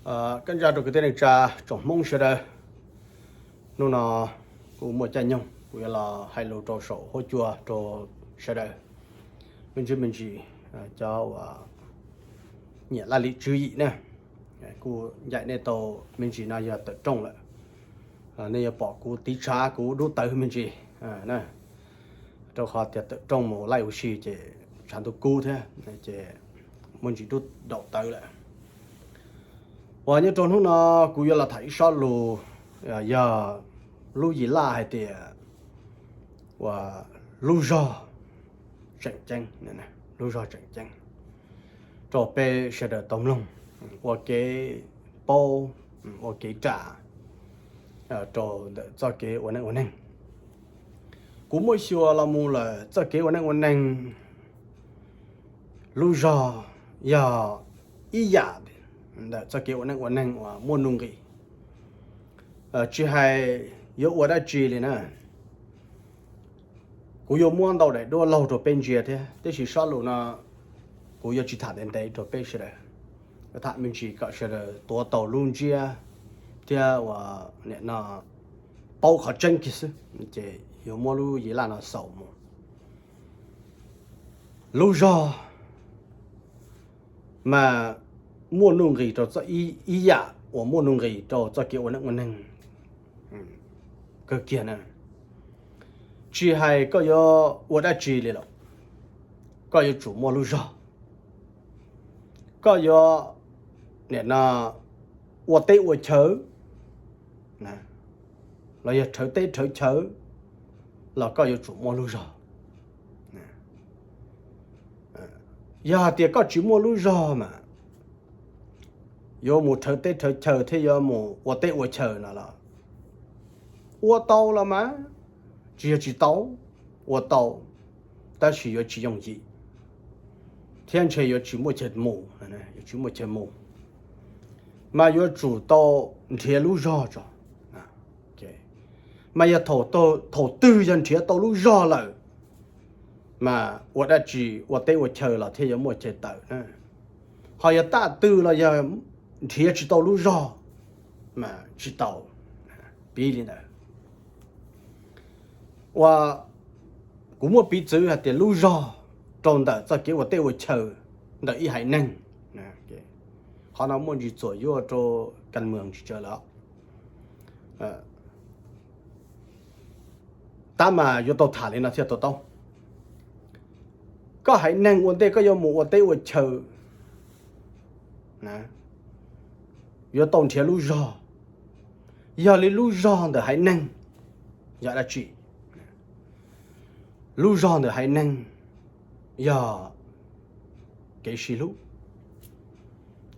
Koj ntsa rau kwv tij neej tsa tsoom Hmoob sawv daws, hnub no kuv muaj caij nyoog kuv yuav los hais lus rau saum huab cua rau sawv daws, me ntsis me ntsis, cov uas nyiam laj lim tswv yim na, kuv ncaim nej tau me ntsis no yog tawm rooj lawm. Nej yuav pom kuv tiv tshav kuv dub tawv me ntsis, rau qhov tias tawm rooj mus laij ua si ces tshav ntuj kub thiab, ces muaj ntsis dub daum tawv lawm. Uas nyob rau hnub no kuv yuav los tham ib sob lus, yog lub yim laj hais tias uas lub zog tseem ceeb, lub zog tseem ceeb rau peb sawv daws tau mloog, ua kev paub, ua kev ram rau ntawm txoj kev ua neej ua neeg. Kuv muaj xyuas los mus lawm txoj kev ua neej ua neeg, lub zog yog ib yam ntawm txoj kev ua neej ua neeg uas muaj nuj nqis. Tsis hais yuav ua dab tsi li na, kuv yuav muab ntau daim duab laug rau peb ntsia thiab, tiam sis sob lus no kuv yuav tsis tham ntev ntev rau peb sawv daws, yuav tham me ntsis kom sawv daws tuav tau lub ntsiab thiab uas nim no paub qhov tseeb kiag xwb, ces yuav muab lub yim laj no xaus mus. Lub zog mas muaj nuj nqis rau ib yam uas muaj nuj nqis rau txoj kev ua neej ua neeg kawg kiag na. Tsis hais koj yuav ua dab tsi li los koj yuav tsum muaj lub zog. Koj yuav nim no ua teb ua chaw los yog rhawv teb rhawv chaw los koj yuav tsum muaj lub zog. Yog hais tias koj tsis muaj lub zog mas yuav mus rhawv teb rhawv chaw thiab yuav mus ua teb ua chaw no los ua tau los mas, tsis yog tsis tau, ua tau, tab sis yuav tsis yooj yim thiab ntshe yuav tsis muaj chaw mus, yuav tsis muaj chaw mus, mas yuav tsum tau nrhiav lub zog tso. Mas yog thaum twg yog nrhiav tau lub zog lawm mas ua dab tsi, ua teb ua chaw los thiaj yuav muaj chaw tawm na. Ho yog taj twg los yog nrhiav tsis tau lub zog mas tsis tau. Piv li ntawd, uas kuv muaj piv txwv hais tias lub zog rau ntawm txoj kev ua teb ua chaw ntawm ib haiv neeg, qhov no muaj ntsis txuam yuaj rau kas mwm tsis tsawg lawm. Tab mas yuav tau tham li no thiaj tau taub. Koj haiv neeg ua ntej koj yuav mus ua teb ua chaw, yuav tau nrhiav lub zog. Yog li lub zog ntawm haiv neeg yog dab tsi? Lub zog ntawm haiv neeg yog kev sib hlub,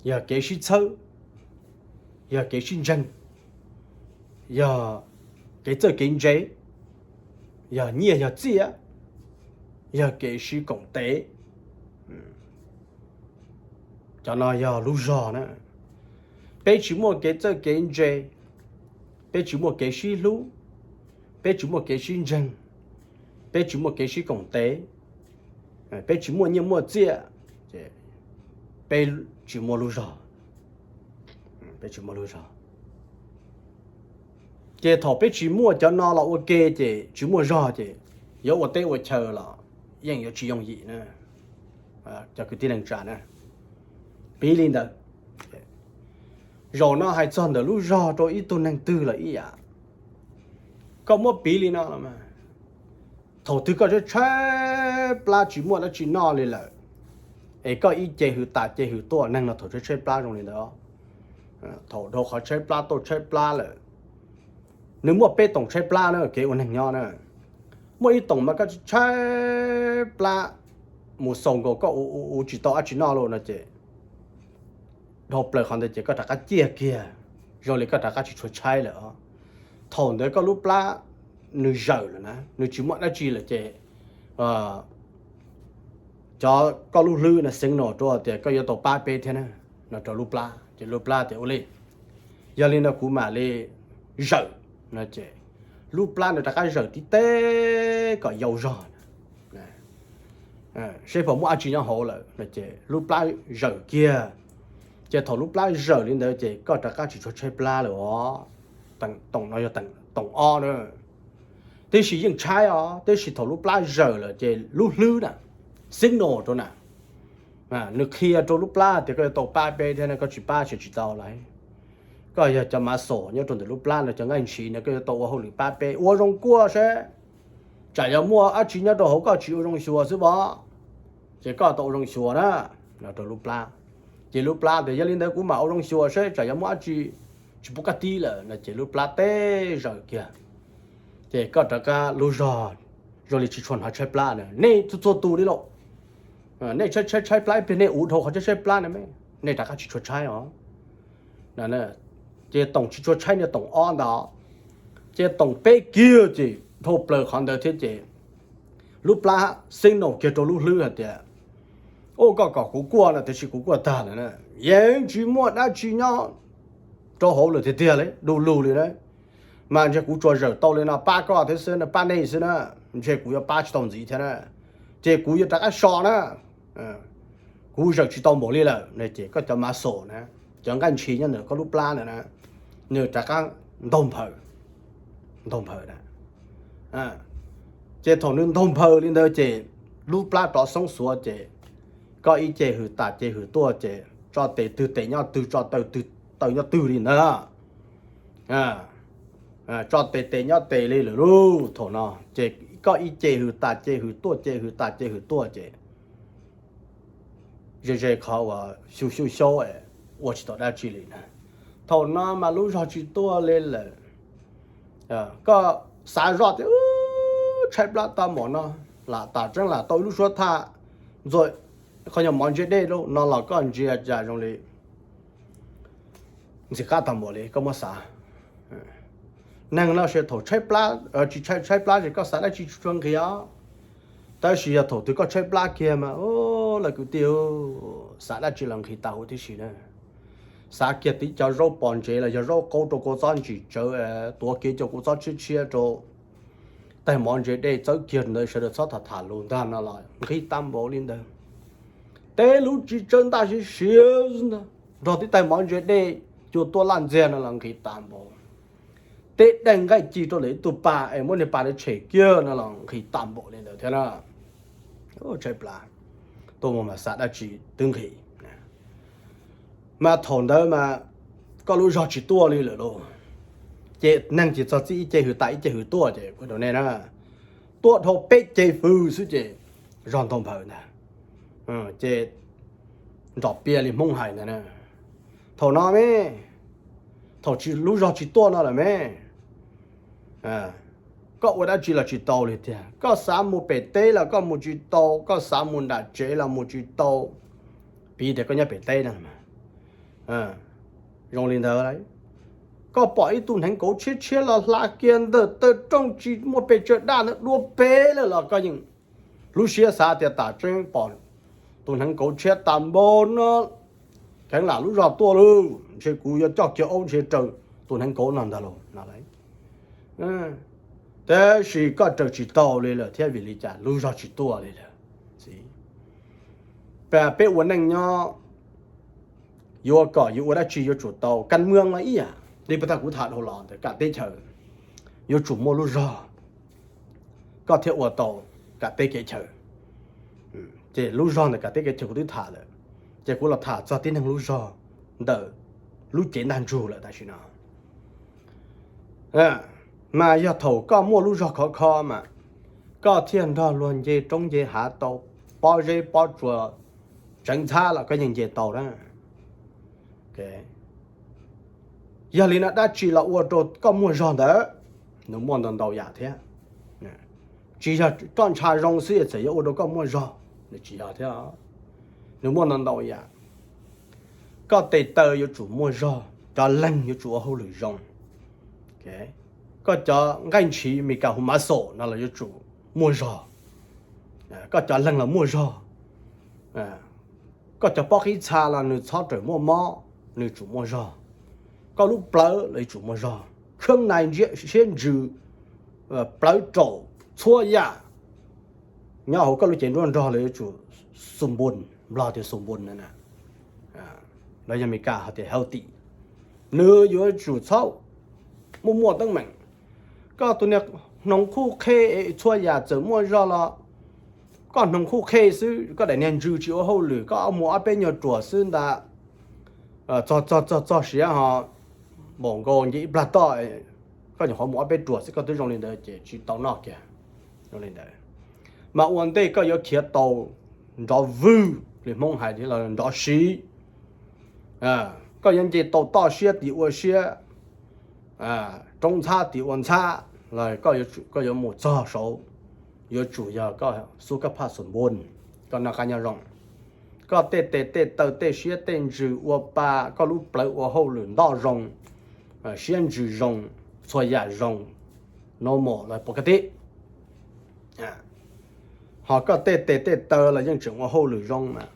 yog kev sib txhawb, yog kev sib ntseeg, yog kev txawj kev ntse, yog nyiaj yog txiaj, yog kev sib koom tes. Cov no yog lub zog na. Peb tsis muaj kev txawj kev ntse, peb tsis muaj kev sib hlub, peb tsis muaj kev sib ntseeg, peb tsis muaj kev sib koom tes, peb tsis muaj nyiaj muaj txiaj, peb tsis muaj lub zog. Peb tsis muaj lub zog. Ces thaum peb tsis muaj cov no los ua ke ces tsis muaj zog ces yuav ua teb ua chaw los yeej yuav tsis yooj yim na, cov kwv tij neej tsa na. Piv li ntawd, zaum no hais txog ntawm lub zog rau ib tug neeg twg los ib yam. Koj muab piv li no los mas, thaum twg koj tshaib tshaib plab tsis muaj dab tsi noj li lawm, es koj ib ce hws tas ce hws tuaj, neeg no thaum tshaib tshaib plab zoo li ntawd. Thaum dhau qhov tshaib plab tau tshaib plab lawm, nws muaj peb toom tshaib plab na, kev ua neeg nyob na. Muaj ib toom mas koj tshaib plab mus xaus nkaus koj ua tsis tau dab tsi noj lauj no ces dhau plaws qhov ntawd ces koj rov qab ciaj kiag, zoo li koj rov qab tsis tshua tshaib lawm os. Thaum ntawd koj lub plab nws zawm lawm na, nws tsis muaj dab tsi lawm ces cov koj lub hlwb no xeev no rau tias koj yuav tau pab peb thiab na, no rau lub plab ces lub plab tias ua li, yog li no kuv mam li zawm no ces lub plab nws rov qab zawm tib teb kom yau zog seb puas muaj dab tsi nyob hauv lawm no ces lub plab zawm kiag, Ces thaum lub plab zawm li ntawd ces koj rov qab tsis tshua tshaib plab lawm os. Toom no yog toom ob na. Tiam sis yeej tshaib os, tiam sis thaum lub plab zawm lawm ces lub hlwb na, signal rau na, nws qhia rau lub plab tias koj yuav tau pab peb thiab no, koj tsis pab ces tsis tau lawm. Koj yog cov mav xom nyob rau ntawm lub plab no, cov nqaij ntshis no, koj yuav tau ua hauj lwm pab peb, ua zoo kuaj seb, tsam yog muaj dab tsi nyob rau hauv koj tsis ua zoo xyuas xwb pom, ces koj tau ua zoo xyuas na, no rau lub plab. Ces lub plab tias yog li ntawd kuv mam ua zoo xyuas seb tsam yog muaj dab tsi tsis pub koj tib lawm no, ces lub plab teb zawm kiag. Ces koj rov qab lub zog zoo li tsis tshua hnov tshaib plab na, nej txhua txhua tus li lauj. Nej tshaib tshaib tshaib plab ib pliag nej ua dhau qhov tshaib tshaib plab na, nej rov qab tsis tshua tshaib os. Ces toom tsis tshua tshaib no toom ob ntawd, ces toom peb kiag ces dhau plaws qhov ntawd thiab ces lub plab signal kiag rau lub hlwb hais tias, ua koj kom kuv kuaj no, tiam sis kuv kuaj tag lawm na, yeej tsis muaj dab tsi nyob rau hauv lawm tiag tiag li, du lug li na. Mas ntshe kuv tsuas zawm tau li no pab koj thiab xwb, pab nej xwb na, ntshe kuv yuav pab tsis tau ntxiv thiab na. Ces kuv yuav rov qab so na, kuv zawm tsis tau npaum li lawm no. Ces koj cov mav xom na, cov nqaij ntshis nyob ntawm koj lub plab ntawd na, nws rov qab ntaug nphaws, ntaug nphaws na. Ces thaum nws ntaug nphaws li ntawd ces lub plab rov xoob xuav ces koj ib ce hws tas ce hws tuaj ces tso tes twg tes nyob twg, tso taw twg taw nyob twg li ntawd. Tso tes tes nyob tes li lawm lauj. Thaum no ces koj ib ce hws tas ce hws tuaj, ce hws tas ce hws tuaj ces ze ze qhov uas xyu xyu xyaub ua tsis tau dab tsi li na. Thaum no mas lub zog tsis tuaj li lawm. Koj xav zoj tias tshaib plab tag npaum no, lam tas tseeb lam tau ib lub suab thaj ntxuag qhov nyuag mov ntse dej no los koj ntsia cas zoo li ntxim qab tag npaum li koj muab xav. Neeg no ces thaum tshaib plab, tsis tshaib plab ces koj xav dab tsi tsis tshua nqhis os. Tab sis yog thaum twg koj tshaib plab kiag mas, lawv kwv tij, xav dab tsi los nqhis tas huv tib si na. Xav kiag tib co zaub pos ntsev los yog zaub qaub rau kua txob ntsim tsawv, tuav kev coj kua txob tshiab tshiab rau taig mov ntse dej txawb kiag ntawd sawv daws txhob tham tham lus ntag no los nqhis tag npaum li ntawd. Tej lub txiv tsawb ntaj siav siav ntag, nrog tib taig mov ntse dej cua tuaj laj ntxiag no los nqhis tag npaum. Tej daim nqaij ci rau lawv ib tug pas es muab niag pas ntawd tshem kiag no los nqhis tag npaum li ntawd thiab na. Tshaib plab, tuaj mus mas xav dab tsi twb nqhis. Mas thaum ntawd mas koj lub zog tsis tuaj li lawm lauj. Ces neeg ces txog txij ib ce hws tas ib ce hws tuaj ces ua rau nej na, tuaj dhau peb ce hws xwb ces zog ntaug nphaws ntag. Ces nrom piam li Hmoob hais ntag na. Thaum no me, thaum lub zog tsis tuaj no lawm me, koj ua dab tsi los tsis tau li tiag. Koj xav mus pem teb los koj mus tsis tau, koj xav mus nram tsev los mus tsis tau. Piv tias koj nyob pem teb no, zoo li ntawd, koj pom ib tug hneev kauv tshiab tshiab los hla kiag ntawm taw rooj tsis muaj pes tsawg daj ntawd dua pem lawm los koj yeej lub siab xav tias tam tseeb pom tus hneev kauv tshiab tas npaum no, kheev lam lub zog tuaj lauj, ntshe kuv yuav coj kiag aub ntshiab raws tus hneev kauv no ntag lauj no. Tab sis koj raws tsis tau li lawm thiab vim li cas? Lub zog tsis tuaj li lawm. Peb ua neej nyob yuav kom yuav ua dab tsi yuav tsum tau kab muab no ib yam li puag ta kuv tham dhau los ntawd, kam teb chaws yuav tsum muaj lub zog koj thiaj ua tau kam teb kev chaw. Ces lub zog ntawm kam teb kev chaw kuv twb tham lawm, ces kuv los tham txog tib neeg lub zog ntawm lub cev ntaj ntsug lawm tam sim no. Mas yog thaum koj muaj lub zog khov kho mas koj thiaj nrog luag nce roob nce hav tau, pob zeb pob tsuas tseev ntxhab los koj yeej nce tau na. Yog li no dab tsi los ua rau koj muaj zog ntawd? Nws muaj ntau ntau yam thiab. Tsis yog koj ntshav zoo xwb txawm yuav ua rau koj muaj zog, nws tsis yog thiab. Nws muaj ntau ntau yam. Koj tes taw yuav tsum muaj zog, cov leeg yuav tsum ua hauj lwm zoo. Koj cov nqaij ntshiv Meskas hu muscle no los yuav tsum muaj zog. Koj cov leeg los muaj zog. Koj cov pob qib txha los nws txhob rawm muaj mob, nws tsum muaj zog. Koj lub plawv los yuav tsum muaj zog, kheeb nais ntsiab siab ntsws, plawv raum, txhua yam nyob hauv koj lub cev nruab nrog los yuav tsum xu npun, Nplog tias xu npun na. los yog Meskas hais tias healthy, nws yuav tsum txhob muaj muaj teeb meem. Koj tus niag hnoos khuj qhe, txhua yam txawm muaj zog los koj hnoos khuj qhe xwb, koj daim niag ntsws tsis ua hauj lwm, koj mus ob peb nyuag ruam xwb ntag, txog txog txog txog siav ho npaum nkaus nce ib plag toj, koj nyuam qhuav mus ob peb ruam xwb koj twb zoo li ntawd ces tsis tau noj kiag. Zoo li ntawd, mas ua ntej koj yuav khiav tau nrov vwg li Hmoob hais los nrov siv, koj yuav nce tau toj siab tim ua siab, roob ntxhab tim ua ntxhab los koj yuav mus txog saud, yuav tsum yog koj xub kab phaj xum npun, koj noj qab nyob zoo, koj tej tes tej taw tej siab tej ntsws ua pa, koj lub plawv ua hauj lwm ntoj zoo, siab ntsws zoo, txhua yam zoo, normal los pov ka tib. Ho koj tej tes tej taw los yeej tseem ua hauj lwm zoo mas,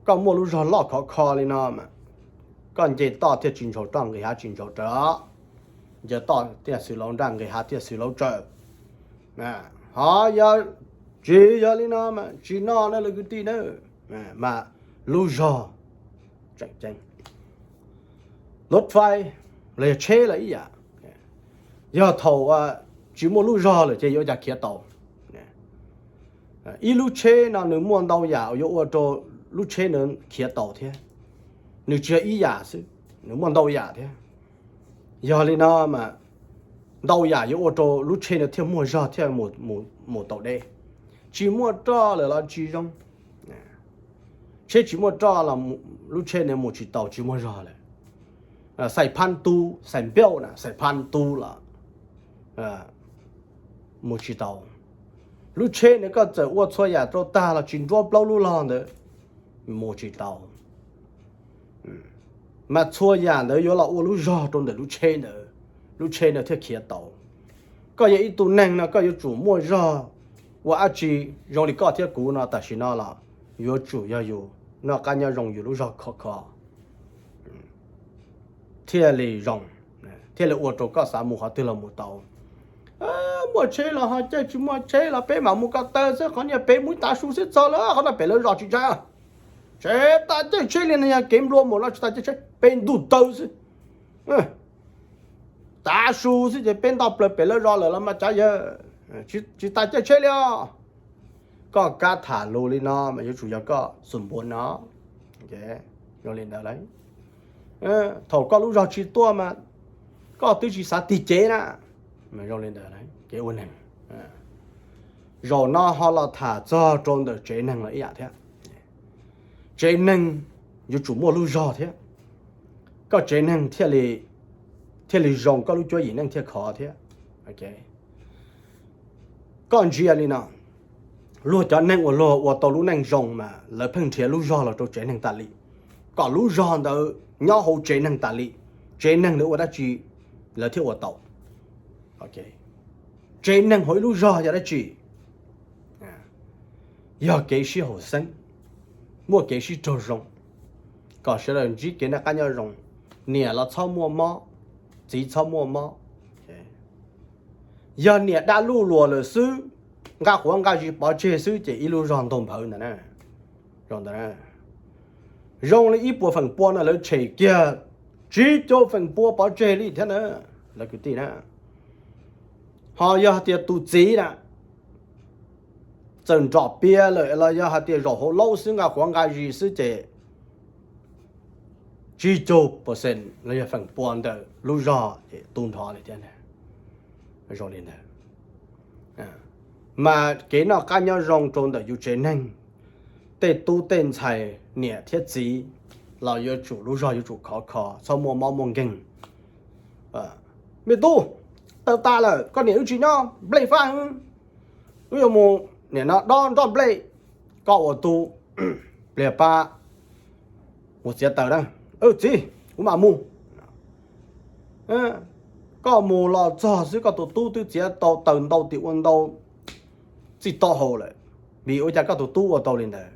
koj muaj lub zog loj khov kho li no mas, koj nce toj thiaj tsis ntsaum roj, nqis hav tsis ntsaum raws, nce toj thiaj xwm laus nraj, nqis hav thiaj xwm laus tsaws. Ho yog tsis yog li no mas tsis noj na lawv kwv tij na, mas lub zog tseem ceeb. Lub fais los yog tsheb los ib yam, yog thaum tsis muaj lub zog lawm ces yuav ua cas khiav tau? Ib lub tsheb no nws muaj ntau yam uas yuav ua rau lub tsheb nws khiav tau thiab. Nws tsis yog ib yam xwb, nws muaj ntau yam thiab. Yog li no mas ntau yam yuav ua rau lub tsheb nws thiaj muaj zog thiaj mus tau deb. Tsis muaj roj lawm los tsis zoo. Tsheb tsis muaj roj los lub tsheb nws mus tsis tau, tsis muaj zog lawm. Xais phab tu, xais npiauj na, xais phab tu los mus tsis tau. Lub tsheb nws koj txawm ua txhua yam rau tag los tsis nruab plaub lub log ntawd mus tsis tau. Mas txhua yam ntawd yuav los ua lub zog rau ntawm lub tsheb ntawd, lub tsheb ntawd thiaj khiav tau. Koj yog ib tug neeg no koj yuav tsum muaj zog ua dab tsi. Zoo li koj thiab kuv no tam sim no los yuav tsum yog yus noj qab nyob zoo yus lub zog khov kho thiaj li zoo, thiaj li ua rau koj xav mus qhov twg los mus tau. Muaj tsheb los ho caij, tsis muaj tsheb los peb mam mus ko taw xwb, qhov niag pem mus ib tav su xwb txog lawm, qhov no pem lawv zos tsis ntshai. Tsis tas caij tsheb li no, yog kev nplua mus no tsis tas caij tsheb, peb ntuj taw xwb. Tav su xwb ces peb nto plaws pem lawv zos lawm los mas tsav yawg, tsis tas caij tsheb li os. Koj kab tham lus li no mas yuav tsum yog koj xum npua no. Zoo li ntawd, thaum koj lub zog tsis tuaj mas koj twb tsis xav tig cev na. Zoo li ntawd, kev ua neeg. Zaum no ho los tham txog rau ntawm tsev neeg los ib yam thiab. Tsev neeg yuav tsum muaj lub zog thiab, koj tsev neeg thiaj li zoo, koj lub cuab yim neej thiaj khov thiab. Koj ntsia li no, luag cov neeg uas luag ua tau lub neej zoo mas lawv pheej nrhiav lub zog los rau tsev neeg tas li, kom lub zog ntawd nyob hauv tsev neeg tas li, tsev neeg ntawd ua dab tsi lawv thiaj ua tau. Tsev neeg hauv ib lub zog yog dab tsi? Yog kev sib haum xeeb, muaj kev sib raug zoo, kom sawv daws ntsib kev noj qab nyob zoo, niam los txhob muaj mob, txiv txhob muaj mob. Yog niam dab luj luas lawm xwb, nqa quav nqa zis pov tseg xwb ces ib lub zog ntaug nphawv ntawd. Zoo li ib puas feem pua no lawv tshem kiag tsib caug feem pua pov tseg li thiab na, lawv kwv tij na. Ho yog hais tias tus txiv na, txawm nrom pias lawm los yog hais tias zaum hauv laub xwb, nqa quav nqa zis xwb ces tsib caug percent los yog feem pua ntawm lub zog tu nrho li thiab. Zoo li ntawd, mas kev noj qab nyob zoo rau ntawm yus tsev neeg, tej tub tej ntxhais, niam thiab txiv los yuav tsum lub zog yuav tsum khov kho, txhob muaj mob muaj nkeeg. Me tub, taw tas lawm, koj niam wb tsis nyob, nplej fab, wb yuav mus nim no dob nroj nplej, koj ua tub, pliag pab mus txiav taws na. Txiv, kuv mam mus. Koj mus los txog xwb koj tus tub twb txiav tau taws ntau tim ua ntau txij taub hau lawm. Vim ua cas koj tus tub ua tau li ntawd?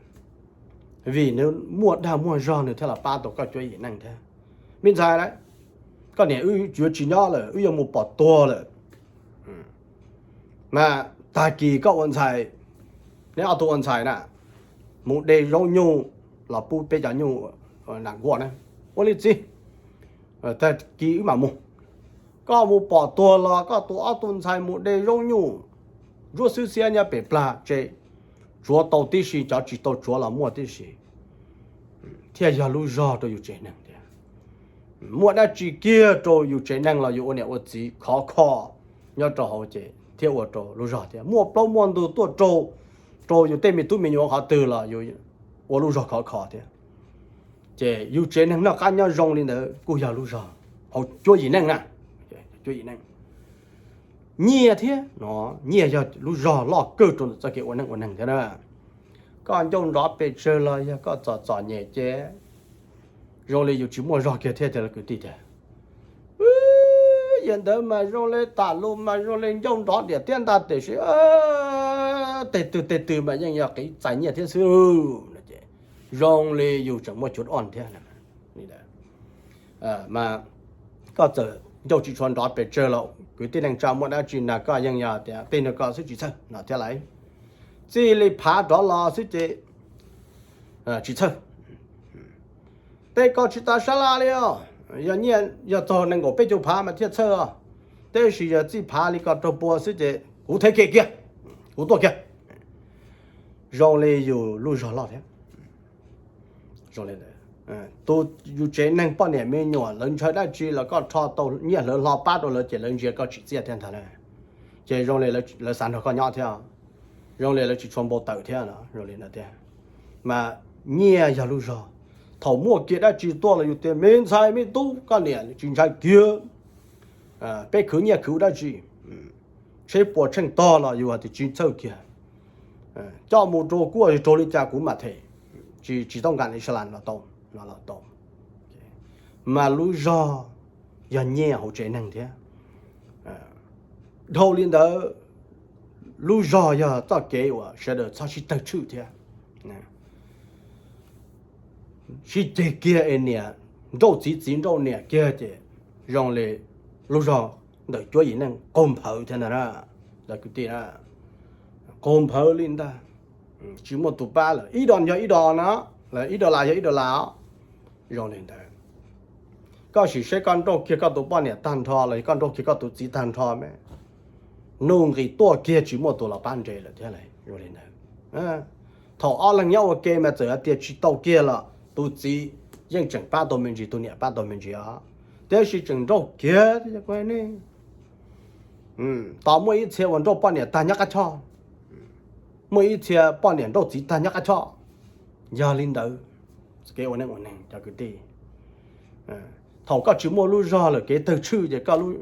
Vim nws muaj dag muaj zog nws thiaj los pab tau koj cuab yim neej thiab. Me ntxhais, koj niam wb yuav tsis nyob lawm, wb yuav mus pom tuag lawm. Mas tag kis koj ua ntxhais, neb ob tug ua ntxhais na, mus de zaub nyuj los pub peb cov nyuj nas nkuaj na. Ua li txiv, tag kis wb mam mus. Koj mus pom tuag los koj tus ob tug ntxhais mus de zaub nyuj ntsuab xwb xiab nyob pem plag tsev, tsuav tau tib si, cov tsis tau tsuav los muaj tib si. Thiaj yog lub zog rau yus tsev neeg thiab. Muaj dab tsi kiag rau yus tsev neeg los yus ua niam ua txiv khov kho nyob rau hauv ces thiaj ua rau lub zog thiab. Muaj plaub muaj ntug tuaj rau, rau yus tej me tub me nyuam qhov twg los yus ua lub zog khov kho thiab. Ces yus tsev neeg noj qab nyob zoo li ntawd kuj yog lub zog hauv cuab yim neej na. Cuab yim neej, nyiaj thiab no, nyiaj yog lub zog loj kawg rau ntawm txoj kev ua neej ua neeg thiab na. Koj ncauj nrov pes tsawg los yog koj txom txom nyem ces zoo li yus tsis muaj zog kiag thiab tiag los kwv tij tiag. Yog ntawd mas zoo li tam lus mas zoo li ncauj nrov diam tiab ntag tiam sis tej twg tej twg mas yeej yog qiv txais nyiaj thiab xwb. Zoo li yus tseem muaj cuav oj thiab. Mas koj txawm ncauj tsis tshua nrov pes tsawg los kwv tij neej tsa muaj dab tsi na koj yeej yog tias tej no koj xwb tsis txhawj no thiab lauj. Txij li phav rov los xwb ces tsis txhawj. Tej ko tsis tas sab laj li os, yog nyiaj yog txog nees nkaum peb caug phav mas thiaj txhawj os. Tab sis yog txij phav li ko raug pua xwb ces kuv thev kiag kiag, kuv tuaj kiag. Zoo li yus lub zog loj thiab. Zoo li ntawd, tus yus tsev neeg poj niam me nyuam lawv ntshaw dab tsi los koj rho tau nyiaj hlawv hlo pab rau lawv ces lawv ntsia koj tsim txiaj thiab ntag na. Ces zoo li lawv xav nrog koj nyob thiab, zoo li lawv tsis tshua npau taws thiab no, zoo li ntawd thiab. Mas nyiaj yog lub zog, thaum muaj kiag dab tsi tuaj los yus tias me ntxhais me tub koj niam tsis ntshai kiag, peb khwv nyiaj khwv dab tsi, tsheb puas tsheej tog los yus tias tsis txhawj kiag, coj mus rau kuaj raug li cas kuv mam them, tsis tau nkas li sab las los tau, no los tau. Mas lub zog yog nyiaj hauv tsev neeg thiab. Dhau li ntawd, lub zog yog txoj kev uas sawv daws txhob sib tawg tshwm thiab. Sib ceg kiag es niam nrauj txiv, txiv nrauj niam kiag ces zoo li lub zog ntawm cuab yim neej qaug nphawv thiab ntag na, lawv kwv tij na. Qaug nphawv li ntag, tsis muaj tus pab lawm, ib dos yog ib dos no, lawv ib dos las yog ib dos las os. Zoo li ntawd, koj sim saib koj nrauj kiag koj tus poj niam tag nrho los koj nrauj kiag koj tus txiv tag nrho me, nuj nqis tuaj kiag tsis muaj tus los pab nres lawm thiab lauj. Zoo li ntawd, thaum ob leeg nyob ua ke mas txawm hais tias tsis tau kiag los tus txiv yeej tseem pab tau me ntsis, tus niam pab tau me ntsis os, tiam sis tseem nrauj kiag thiab. Tos muaj ib txhia uas nrauj poj niam tag nyob qab choj, muaj ib txhia poj niam nrauj txiv tag nyob qab choj. Yog li ntawd, kev ua neej ua neeg cov kwv tij, thaum koj tsis muaj lub zog lawm kev tawg tshwm ces koj lub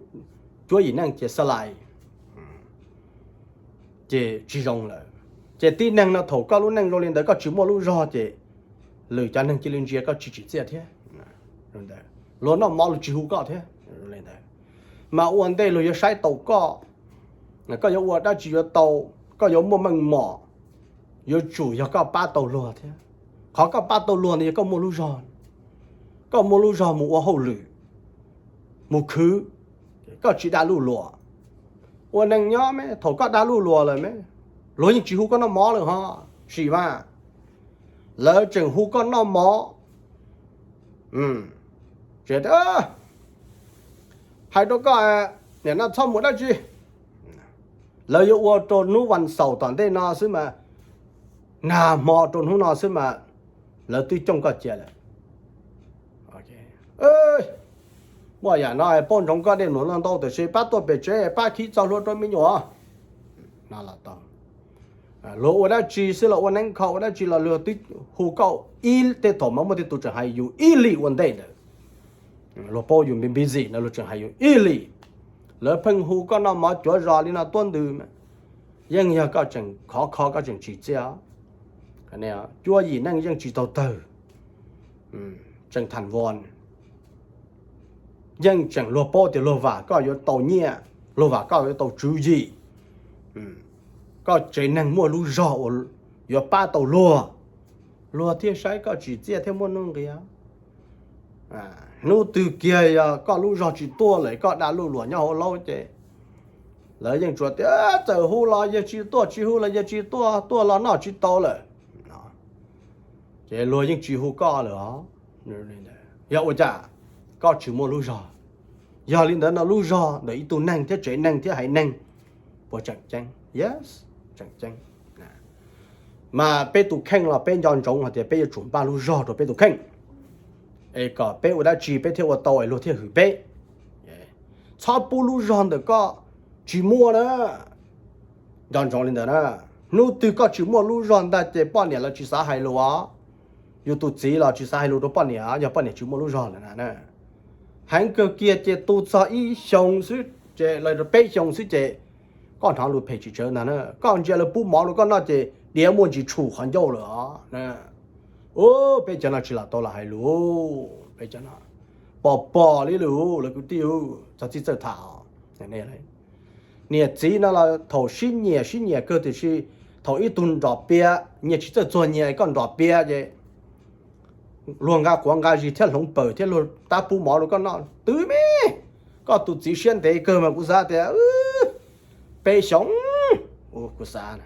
cuab yim neej ces xab lais, ces tsis zoo lawm. Ces tib neeg no thaum koj lub neej zoo li ntawd koj tsis muaj lub zog ces lwm cov neeg cia li ntsia koj tsis tsim txiaj thiab. Luag noj mov luag tsis hu koj thiab. Mas ua ntej luag yuav saib taus koj, koj yuav ua dab tsi yuav tau, koj yuav muaj meej mom, yuav tsum yog koj pab tau luag thiab. Qhov koj pab tau luag no yog koj muaj lub zog, koj muaj lub zog mus ua hauj lwm, mus khwv, koj tsis dag luj luas. Ua neeg nyob me thaum koj dag luj luas lawm me, luag yeej tsis hu koj noj mov lawm ho, sim mas, lawv tseem hu koj noj mov. Hais rau koj, nim no txhob mus dab tsi, lawv yuav ua rau hnub vas xaum tom ntej no xwb mas, nag hmo rau hnub no xwb mas lawv twb cooj koj cia lawm. Muaj yam no paub ntsoov koj dej num no ntau tiam sis pab tuaj pem tsev pab khib txoj hlua rau me nyuam. Luag ua dab tsi xwb los ua neeb kho ua dab tsi los luag twb hu koj ib, tej thaum mas muaj tej tus tseem hais yus ib lim ua ntej ntawd. Luag paub yus busy no luag tseem hais yus ib lim. Lawv pheej hu koj noj mov cuav zos li no tuab ntws, yeej yog koj tseem khov kho koj tseem tsim txiaj. Cuab yim neej yeej tsis tau tawg, tseem tham vos, yeej tseem luag paub tias luag vam koj yuav tau nyiaj, luag vam koj yuav tau tswv yim, koj tsev neeg muaj lub zog uas yuav pab tau luag, luag thiaj saib koj tsim txiaj thiab muaj nuj nqis. Hnub twg kiag yog koj lub zog tsis tuaj lawm koj dag luj luas nyob hauv laub ces lawv yeej tsuas tias txawm hu los yawg tsis tuaj, tsis hu los yawg tsis tuaj, tuaj los noj tsis tau lawm. Ces luag yeej tsis hu koj lawm os. Yog ua cas? Koj tsis muaj lub zog. Yog li ntawd no lub zog ntawm ib tug neeg thiab tsev neeg thiab haiv neeg puas tseem ceeb? Yes, tseem ceeb. Mas peb tus kheej los peb nco ntsoov hais tias peb yuav tsum npaj lub zog rau peb tus kheej, es kom peb ua dab tsi peb thiaj ua tau es luag thiaj hwm peb. Txhob pub lub zog ntawm koj tsis muaj na. Nco ntsoov li ntawd na. Hnub twg koj tsis muaj lub zog ntag ces poj niam lawv tsis xav hais lus os. Yus tus txiv los tsis xav hais lus rau poj niam yog poj niam tsis muaj lub zog lawm na. Heev kawg kiag ces tu txog ib xyoos xwb ces los peb xyoos xwb ces koj hnov lus phem tsis tsawv ntag na. Koj ntsia lawv pub mov rau koj noj ces diav muaj ntsis tshum qhov ncauj lawm os. Peb cov no tsis lam tau los hais lus, peb cov no pos pos li lus lawv kwv tij, txog txij txawj tham. Niam txiv no los thaum sib nyiam sib nyiam kawg tiam sis thaum ib tug nrom piam nyias tsis txawj txuag nyias koj nrom piam ces luag nqa quav nqa zis thiab hloov pawg thiab luag tab pub mov rau koj noj twb me. Koj tus txiv siab ntev kawg mas kuv xav tias peb xyoos, kuv xav na.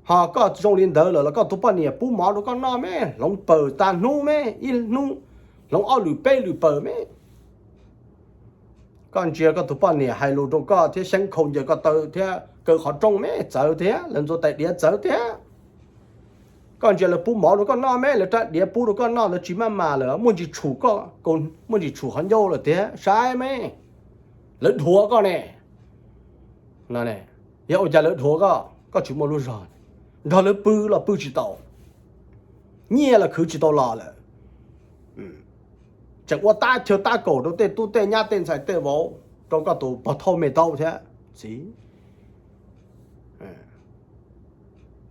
Ho koj zoo li ntawd lawm los koj tus poj niam pub mov rau koj noj me, hloov pawg tag hnub me, ib hnub hloov ob lwm peb lwm pawg me. Koj ntsia koj tus poj niam hais lus rau koj thiab xyeeb khau ncaws ko taw thiab kaw qhov rooj me txawv thiab, lawv ntxuav tais diav txawv thiab. Koj ntsia lawv pub mov rau koj noj me, lawv rab diav pub rau koj noj lawv tsis maj mam lawm, muaj ntsis tshum koj, muaj ntsis tshum qhov ncauj lawm tiag, saib me, lawv dhuav koj ne. Yog ua cas lawv dhuav koj? Koj tsis muaj lub zog, nrog lawv pw los pw tsis tau, nyiaj los khwv tsis tau los lawm. Tseem ua tab chaw tab kaum rau tej tub tej nyab tej ntxhais tej vauv, rau koj tus pog thauj me taub thiab txiv.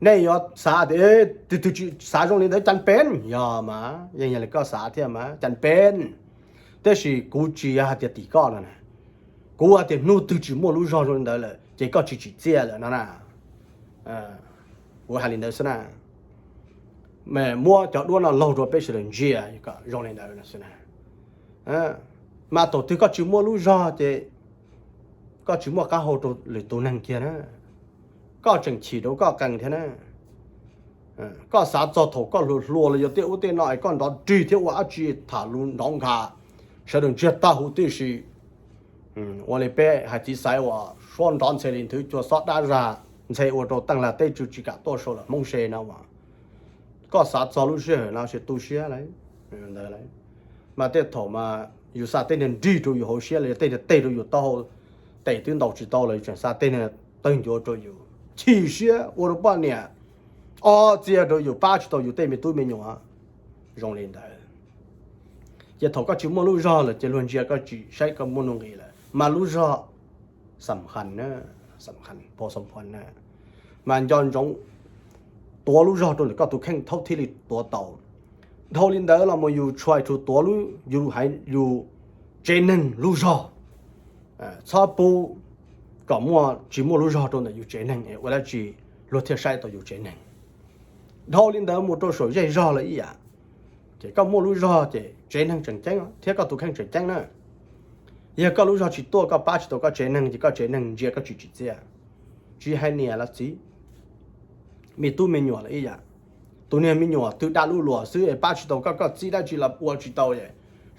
Nej yuav xav tias twg twg tsis xav zoo li ntawd cas pem, yog mas yeej yog li koj xav thiab mas cas pem. Tab sis kuv tsis yog hais tias tim koj no na, kuv hais tias hnub twg tsis muaj lub zog zoo li ntawd lawm ces koj tsis tsim txiaj lawm no na. Kuv hais li ntawd xwb na. Muab cov duab no laug rau peb sawv daws ntsia kom zoo li ntawd xwb na. Mas thaum twg koj tsis muaj lub zog ces koj tsis muaj qab hau rau lwm tus neeg kiag na. Koj tseem chim rau koj qees thiab na. Koj xav txog thaum koj hluas hluas los yog tej ub tej no es koj nrov rig thiab ua dab tsi tham lus nrov nkhav, sawv daws ntsiag tag huv tib si. Ua li peb hais txiv xaiv uas suab nrov ntxhe li nthwv cua xob dab zag ntxhe ua rau teej lag teb tsw tsis kam tuaj sau lawm Hmoob se no as. Koj xav txog lub sij hawm no ces tu siab lawm. Mas tej thaum mas yus xa tej niag nrig rau yus hauv siab los yog tej niag teg rau yus taub hau, tes twb ntaus tsis tau los yus tseem xa tej niag tawg ncuav rau yus, chim siab ua rau poj niam ob txia rau yus pab tsis tau yus tej me tub me nyuam. Zoo li ntawd. Ces thaum koj tsis muaj lub zog lawm ces luag ntsia koj tsis saib koj muaj nuj nqis lawm, mas lub zog xam khas na, xam khas pos xam phas na. Mas nco ntsoov tuav lub zog rau ntawm koj tus kheej thaum thiaj li tuav tau. Dhau li ntawd los mus yus tshua tshua tuav lub, yus haiv yus tsev neeg lub zog. Txhob pub kom muaj tsis muaj lub zog rau ntawm yus tsev neeg es ua dab tsi luag thiaj saib tau yus tsev neeg. Dhau li ntawd mus rau saum zej zog lawm ib yam. Ces koj muaj lub zog ces tsev neeg tseem ceeb thiab koj tus kheej tseem ceeb na. Yog koj lub zog tsis tuaj koj pab tsis tau koj tsev neeg ces koj tsev neeg ntsia koj tsis tsim txiaj. Tsis hais niam los txiv, me tub me nyuam los ib yam. Tus niag me nyuam twb dab lub luam xwb es pab tsis tau koj, koj txib dab tsi los ua tsis tau.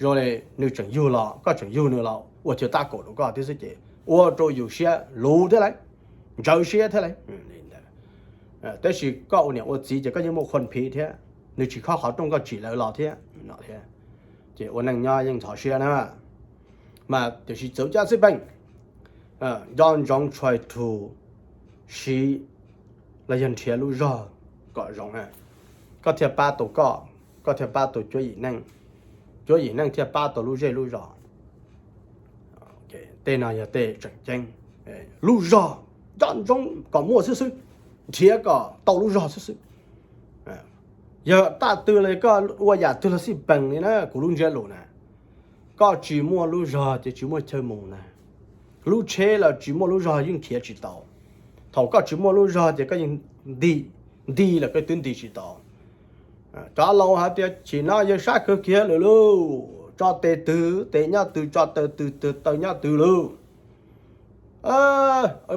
Zoo li nws tseem yug los koj tseem yug nws los ua chaw tab kaum rau koj thiab xwb ces ua rau yus siab luv thiab lauj, ntsawv siab thiab lauj. Tab sis koj ua niam ua txiv ces koj yeej muaj khuam phiv thiab, nws tsis khob qhov rooj koj tsim lawv los thiab no thiab. Ces ua neej nyob yeej ntxhov siab na. Mas tiam sis txawv caj xwb peej, nco ntsoov tshua tshua siv los yog nrhiav lub zog kom zoo na, koj thiaj pab tau koj, koj thiaj pab tau cuab yim neej, cuab yim neej thiaj pab tau lub zej lub zos. Tej no yog tej tseem ceeb. Lub zog nco ntsoov kom muaj xwb xwb, nrhiav kom tau lub zog xwb xwb. Yog taj twg los koj ua yam twg los xij peem li na, kuv lub ntsiab lus na, koj tsis muaj lub zog ces tsis muaj chaw mus na. Lub tsheb los tsis muaj lub zog yeej khiav tsis tau. Thaum koj tsis muaj lub zog ces koj yeej nti, nti los koj twb nti tsis tau. Cov laus hais tias chim no yawg sab kawg kiag lawm lauj, tso tes twg tes nyob twg, tso taw twg taw nyob twg lauj.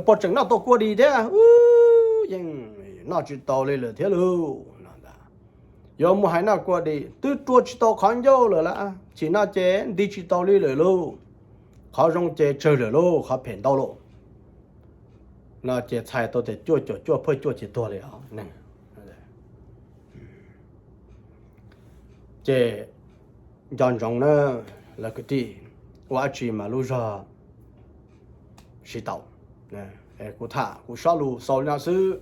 Puas tseem noj tau kua dis thiab? Yeej noj tsis tau li lawm thiab lauj no ntag. Yuav mus hais noj kua dis twb rua tsis tau qhov ncauj lawm lawm, tsis noj ces nti tsis tau li lawm lauj. Qhov zoo ces tsawg lawm lauj, qhov phem ntau lauj no ces txhais tau tias cuaj caum cuaj phawj cuaj ces tuag li os. Ces nco ntsoov na, lawv kwv tij, ua dab tsi mas lub zog siv tau. Kuv tham kuv sob lus xaus li no xwb,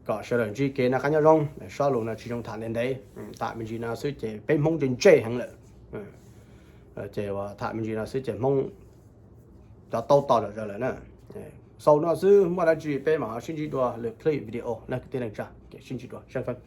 kom sawv daws ntsib kev noj qab nyob zoo. Sob lus no tsis zoo tham ntev ntev, tham me ntsis no xwb ces peb Hmoob ntse ntse heev lawm. Ces tham me ntsis no xwb ces Hmoob cov taub to zom zaws lawm na. Xaus no xwb, muaj dab tsi peb mam ho sib ntsib dua lwm clip video na kwv tij neej tsa, sib ntsib dua, seb feeb.